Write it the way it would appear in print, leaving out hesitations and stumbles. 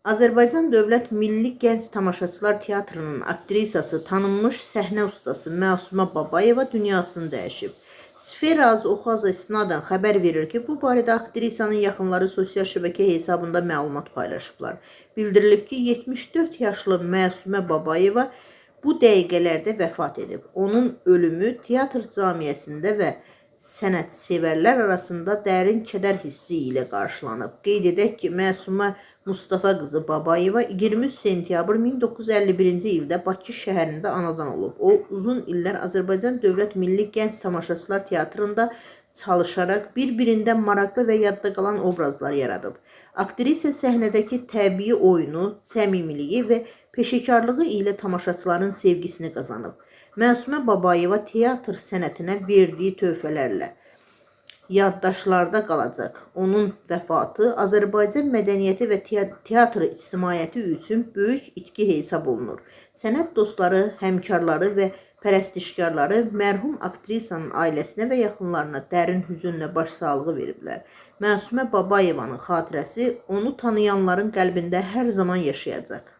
Azərbaycan Dövlət Milli Gənc Tamaşaçılar Teatrının aktrisası, tanınmış səhnə ustası Məsumə Babayeva dünyasını dəyişib. Sfera Az Oxaza istinadən xəbər verir ki, bu barədə aktrisanın yaxınları sosial şəbəkə hesabında məlumat paylaşıblar. Bildirilib ki, 74 yaşlı Məsumə Babayeva bu dəqiqələrdə vəfat edib. Onun ölümü teatr cəmiyyətində və sənətsevərlər arasında dərin kədər hissi ilə qarşılanıb. Qeyd edək ki, Məsumə Mustafa qızı Babayeva 23 sentyabr 1951-ci ildə Bakı şəhərində anadan olub. O, uzun illər Azərbaycan Dövlət Milli Gənc Tamaşaçılar Teatrında çalışaraq bir-birindən maraqlı və yadda qalan obrazlar yaradıb. Aktrisa səhnədəki təbii oyunu, səmimiliyi və peşəkarlığı ilə tamaşaçıların sevgisini qazanıb. Məsumə Babayeva teatr sənətinə verdiyi töhfələrlə yaddaşlarda qalacaq. Onun vəfatı Azərbaycan mədəniyyəti və teatr ictimaiyyəti üçün böyük itki hesab olunur. Sənət dostları, həmkarları və pərəstişkarları mərhum aktrisanın ailəsinə və yaxınlarına dərin hüzünlə başsağlığı veriblər. Məsumə Babayevanın xatirəsi onu tanıyanların qəlbində hər zaman yaşayacaq.